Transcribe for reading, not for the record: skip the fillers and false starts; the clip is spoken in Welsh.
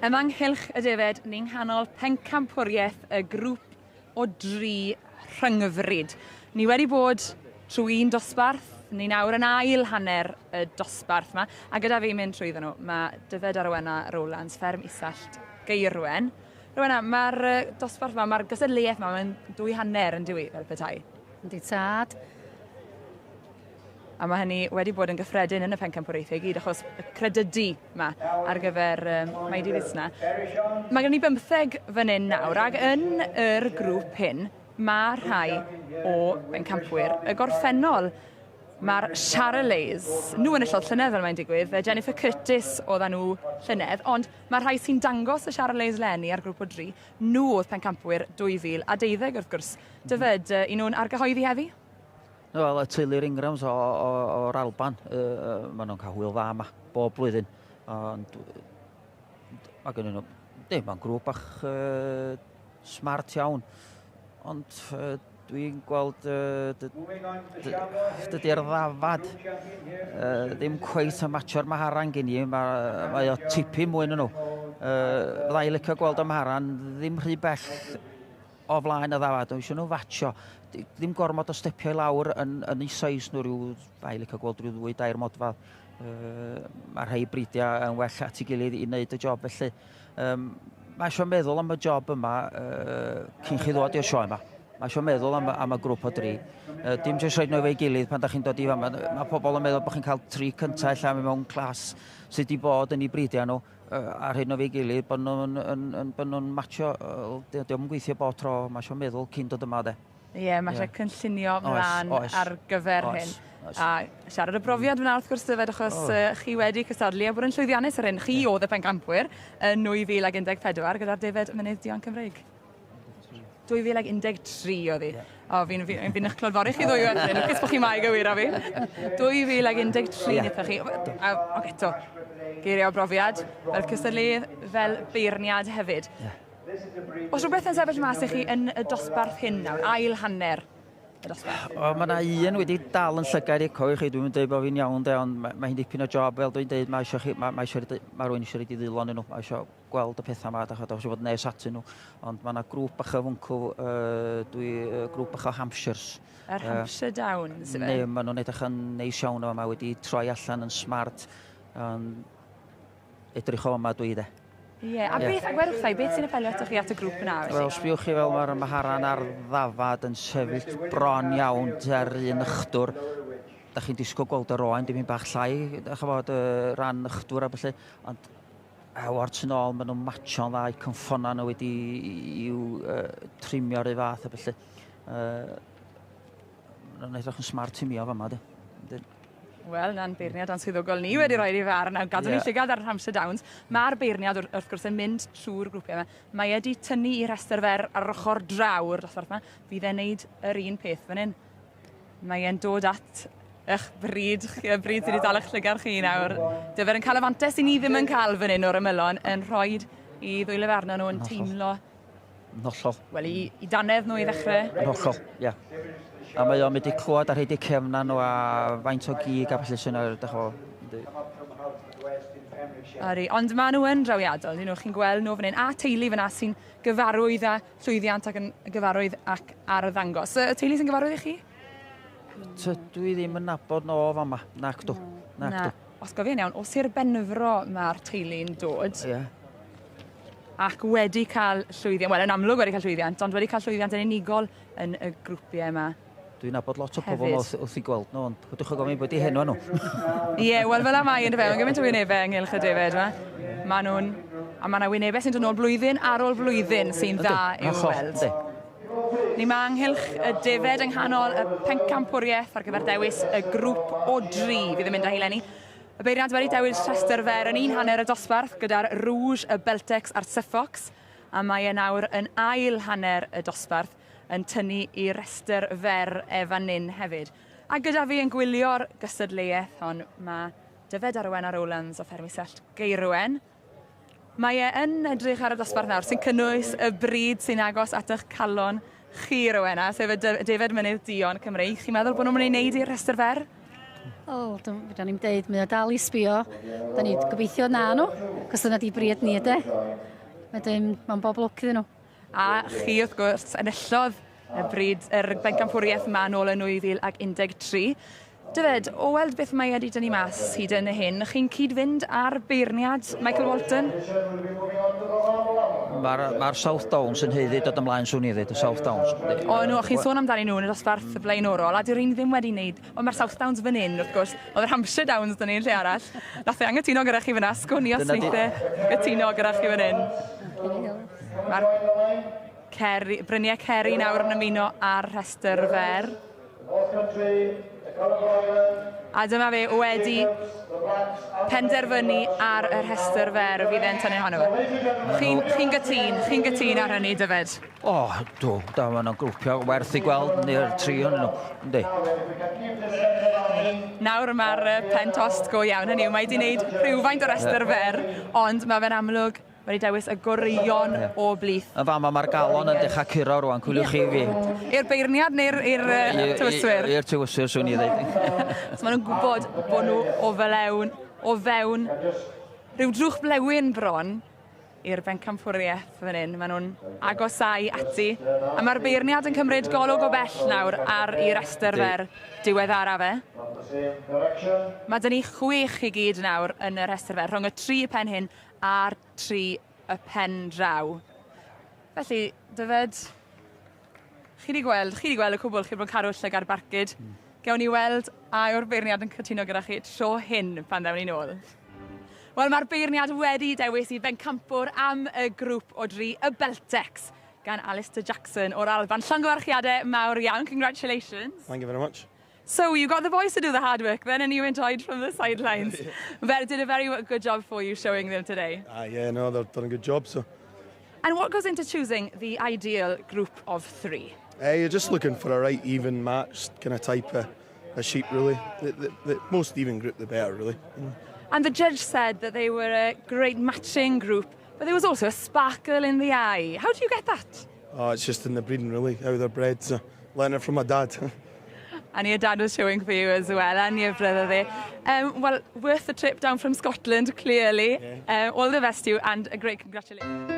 Yma nghylch y defaid, ni'n nghanol pencampwriaeth y grŵp o dri rhyngfrid. Ni wedi bod trwy un dosbarth, ni nawr yn ail hanner y dosbarth yma, a gyda fi mynd trwyddo nhw, mae Dyfed a Rowena Rowlands, fferm Isallt Geirwen. Rowena, mae'r dosbarth yma, mae'r gystadleuaeth yma, mae'n dwy hanner yn dywi, fel petai. Yndi tad. A mae hynny wedi bod yn gyffredin yn y pencampwriaethau i gyd, achos y credydu yma ar gyfer um, Mae Davies yna. Mae gen i bymtheg fan hyn nawr, ac yn yr grŵp hyn, mae rhai o bencampwyr y gorffennol. Mae'r Charolais, nhw yn y llodd llynedd fel mae'n digwydd, Jennifer Curtis oedd â nhw llynedd, ond mae rhai sy'n dangos y Charolais leni ar grŵp o dri, nhw oedd pencampwyr 2012 wrth gwrs. Dyfed, un nhw'n argyhoeddi heddi? Wel, y teulu'r Ingrams o, o, o'r Alban, uh, maen nhw'n cael hwyl dda yma, bob blwyddyn. Ond mae gen nhw, dim, mae'n grŵp bach uh, smart iawn. Ond uh, dwi'n gweld uh, dydy'r ddafad uh, ddim cweit yn matcho'r Maharan gen i, mae, mae o tipyn mwy yn nhw. Uh, fydda i licio gweld y Maharan ddim rhy bell o flaen y ddafad, ond eisiau nhw fatsio. Ddim gormod o stepio i lawr yn, yn eu seis nhw, rhyw, fa i licio gweld rhyw ddwy, dair modfedd. Uh, mae rhai bridiau yn well at ei gilydd i wneud y job felly. Um, mae eisiau meddwl am y job yma uh, cyn chi ddod i'r sioe yma. Mae eisiau meddwl am, am y grŵp o dri. Uh, dim jyst rhaid nhw efo'i gilydd pan da chi'n dod i fama. Mae pobl yn meddwl bod chi'n cael tri cyntaf ella mewn clas sydd wedi bod yn ei bridiau nhw. ar hyn o fe gilydd, bod nhw'n yn, yn, bod nhw'n matcho, diolch yn gweithio bob tro, mae eisiau meddwl cyn dod yma de. Ie, yeah, mae eisiau yeah. cynllunio mlaen oes, oes, ar gyfer oes, hyn. Oes. A siarad y brofiad fyna wrth gwrs Dyfed, achos oh. uh, chi wedi cystadlu a bod yn llwyddiannus ar hyn. Chi yeah. oedd y pencampwyr yn 2014 gyda'r Defed Mynydd Duon Cymreig. 2013 oedd hi. Yeah. O, fi'n fi, fi eich clodfori chi ddwy wedyn. Lwcus bod chi ma i gywiro fi. 2013 yeah. wnaethoch chi. A, ac eto, geiriau o brofiad, fel cystadleuydd, fel beirniad hefyd. Yeah. Os rhywbeth yn sefyll mas i chi yn y dosbarth hyn nawr, ail hanner y dosbarth? O, mae yna un wedi dal yn llygaid i, cofiwch chi, dwi'n dweud bod fi'n iawn de, ond mae, mae hi'n dipyn o job, fel dwi'n dweud, mae eisiau chi, mae, mae eisiau, mae rhywun eisiau rhaid i ddwylo nhw, mae eisiau gweld y pethau yma, dach chi'n bod nes atyn nhw. Ond mae yna grŵp bach o fwncw, uh, dwi, uh, grŵp bach o Hampshires. Yr Hampshire Downs, ife? Neu, maen nhw'n edrych yn neis iawn o yma, wedi troi allan yn smart. Um, edrych o yma dwi de. Ie, yeah, a yeah. beth, gwedwch wrtha i, beth sy'n apelio atoch chi at y grŵp yna? Wel, sbiwch chi fel mae'r Maharan a'r ddafad yn sefyll bron iawn tua'r un ychdwr. Da chi'n disgwyl gweld yr oen dipyn bach llai, da chi'n bod, uh, ran ychdwr a felly, ond awr tu nôl, maen nhw'n matcho'n dda, eu cynffonnau nhw wedi i'w uh, trimio rhyw fath a felly. Uh, nhw'n edrych yn smart i mi o fama, di. Wel, na'n beirniad answyddogol ni wedi rhoi ei farn a gadw yeah. ni llygad ar Hampshire Downs. Mae'r beirniad wrth gwrs yn mynd trwy'r grwpiau yma. Mae wedi tynnu i rhestr fer ar ochr draw'r dosbarth yma. Fydd e'n neud yr un peth fan hyn. Mae e'n dod at eich bryd, y bryd sydd wedi dal eich llygad chi nawr. Dyfer yn cael y fantes i ni ddim yn cael fan hyn o'r ymylon, yn rhoi i ddwylo fe arno nhw yn teimlo... Yn hollol. Wel, i, i danedd nhw i ddechrau. Yn hollol, ie. Yeah. A mae o'n mynd i clywed ar hyd eu cefna nhw a faint o gig a felly sy'n o'r, dych Ari, ond maen nhw yn drawiadol, nhw, chi'n gweld nhw fan hyn, a teulu fyna sy'n gyfarwydd â llwyddiant ac yn gyfarwydd ac arddangos. Y teulu sy'n gyfarwydd i chi? Tydw i ddim yn nabod nhw o fama, nac dw. Nac Na. Os gofio'n iawn, o Sir Benfro mae'r teulu'n dod. Ie. Yeah. Ac wedi cael llwyddiant, wel yn amlwg wedi cael llwyddiant, ond wedi cael llwyddiant yn unigol yn y grwpiau yma. Dwi'n nabod lot o pobl wrth, wrth i gweld nhw, ond pwdwch o gofyn bod i henwa nhw. Ie, yeah, wel fel am mae yn dyfe, mae'n gymaint o wynebau ynghylch y defaid yma. Maen nhw'n... A mae yna wynebau sy'n dod nôl blwyddyn ar ôl blwyddyn sy'n dda i'w weld. Ni ma ynghylch y defaid yng nghanol y pencampwriaeth ar gyfer dewis y grŵp o dri fydd yn mynd â hi leni. Y beirniad wedi dewis rhestr fer yn un hanner y dosbarth gyda'r Rouge, y Beltex a'r Suffolks, a mae e nawr yn ail hanner y dosbarth yn tynnu i restr fer e fan 'yn hefyd. A gyda fi yn gwylio'r gystadleuaeth hon mae Dyfed a Rowena Rowlands o Fferm Isellt Gaerwen. Mae e yn edrych ar y dosbarth nawr sy'n cynnwys y bryd sy'n agos at eich calon chi, Rowena, sef y Defed Mynydd Duon Cymreig. Chi'n meddwl bod nhw'n mynd i wneud i'r rhestr fer? O, fedra ni'm deud, mae o dal i sbio. Da ni gobeithio na nhw, cos dyna di brid ni yde. Wedyn, mae'n bob lwc iddyn nhw. A chi, wrth gwrs, enillodd y brid, yr bencampwriaeth yma nôl yn 2013. Dyfed, o weld beth mae wedi dynnu mas hyd yn hyn, chi'n cyd-fynd ar beirniad Michael Walton? Mae'r ma South Downs yn haeddu dod ymlaen, swn i ddweud, y South Downs. O nhw, chi'n sôn amdanyn nhw yn y dosbarth blaenorol, a dyw'r un ddim wedi wneud. Ond mae'r South Downs fan hyn, wrth gwrs. Oedd yr Hampshire Downs dyn ni yn lle arall. Nath e angytuno gyda chi fyna, sgwn i os wneith e gytuno gyda chi fan hyn. Mae'r Ceri, Bryniau Ceri nawr yn ymuno ar rhestr fer. A dyma fe wedi penderfynu ar y rhestr fer fydd e'n tynnu ohono fe. Chi'n chi gytûn, chi'n gytûn ar hynny, Dyfed? O, dw, da, maen nhw'n grwpio werth i gweld, neu'r tri o'n nhw, yndi. Nawr mae'r pen tost go iawn, hynny yw, mae wedi gwneud rhywfaint o restr fer, ond mae fe'n amlwg wedi dewis y goreuon o blith. Yn fama mae'r galon yn dechrau curo rwan, coeliwch chi fi. I'r beirniad neu'r i'r tywyswyr? I'r tywyswyr, swn i ddweud. So maen nhw'n gwybod bod nhw o fewn rhyw drwch blewyn bron i'r bencampwriaeth fan hyn. Maen nhw'n agosau ati. A mae'r beirniad yn cymryd golwg o bell nawr ar i restr fer diweddara fe. Mae dyn ni chwech i gyd nawr yn y restr fer, rhwng y tri pen hyn a'r tri y pen draw. Felly, Dyfed, chi wedi gweld y cwbl, chi wedi bod yn cadw llygad barcud. Gewn ni weld a yw'r beirniad yn cytuno gyda chi tro hyn pan ddewn ni nôl. Wel, mae'r beirniad wedi dewis i bencampwr am y grŵp o dri, y Beltex, gan Alistair Jackson o'r Alban. Llongyfarchiadau mawr iawn, congratulations. Thank you very much. So you got the boys to do the hard work then and you enjoyed from the sidelines. Did a very good job for you showing them today. Ah, yeah, no, they've done a good job. So, And what goes into choosing the ideal group of three? You're just looking for a right even match kind of type of sheep, really. The most even group, the better, really. And the judge said that they were a great matching group, but there was also a sparkle in the eye. How do you get that? Oh, it's just in the breeding, really, how they're bred. So, learning from my dad. And your dad was showing for you as well, and your brother there. Well, worth the trip down from Scotland, clearly. Yeah. All the best to you, and a great congratulations.